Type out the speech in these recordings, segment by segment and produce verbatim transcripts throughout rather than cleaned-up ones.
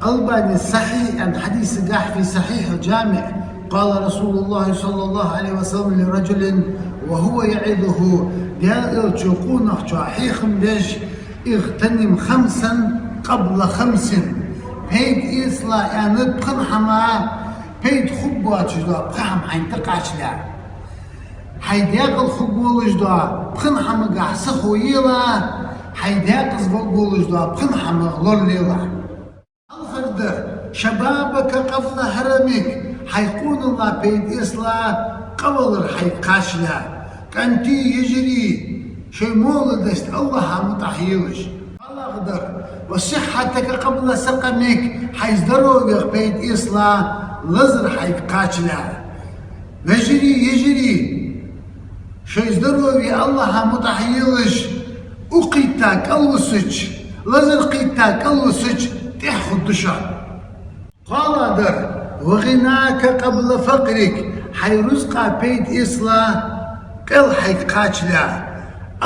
Албани сахьихь аьнна хьадисагахь في صحيح الجامع: قال رسول الله صلى الله عليه وسلم لرجل وهو يعظه, Даьла Элчано къонахчоа хьехам беш: اغتنم خمسا قبل خمس, пайда эцалахь, аьннад, пхи хӀама, пайда хургвоацаш дола пхи хӀама хьайна тӀакхачалахь. Хьай даькъала хургволаш дола пхи хӀамагахь сахо елахь, хьай даькъаза варгволаш дола пхи хӀамах лоралелахь. Хьалхардар: شبابك قبل هرمك, хьай къоналахь пайда эцалахь, къавалар хьайга кхачалахь. كأنك تجري, шоай молодость Аллахӏа мутӀахь елаш. КхоалагӀдар: وصحتك قبل سقمك, хьай здоровьех пайда эцалахь, лазар хьайга кхачалахь. Вежарий, ежарий, шоай здоровье Аллахӏа мутӀахь елаш, укх кхийтта кӀалвисача, лазар кхийтта кӀалвисача тӀех хургда шо. КхоалагӀдар: وغناك قبل فقرك, хьай рузкъах пайда эцалахь, къел хьайга кхачалахь.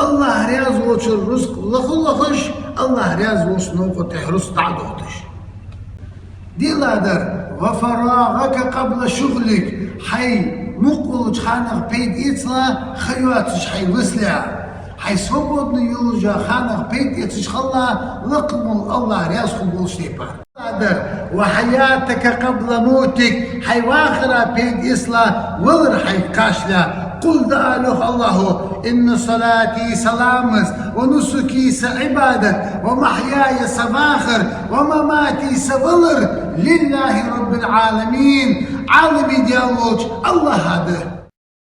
Аллахӏ раьза волчун рузкъа лоха а лохаш, Аллахӏ раьза волча новкъа тӀа рузкъа дӀа а дохийташ. ДиълагӀдар: وفراغك قبل شغلك, хьай мукъа волча ханах пайда эцалахь, ха йоацаш хьай висале. Хьай свободный йолча ханах пайда эцаш хилалахь, лакха вола Аллахӏ раьза хургволча тайпара. ДиълагӀдар: وحياتك قبل موتك, хьай вахарах пайда эцалахь, валар хьайга кхачалахь. قل, дӀаала, йоах Аллахӏо: إن صلاتي, са ламаз, ونسكي, са Ӏибадат, ومحياي, са вахар, ومماتي, са валар, لله رب العالمين, Ӏаламий Даьла волча Аллахӏа да.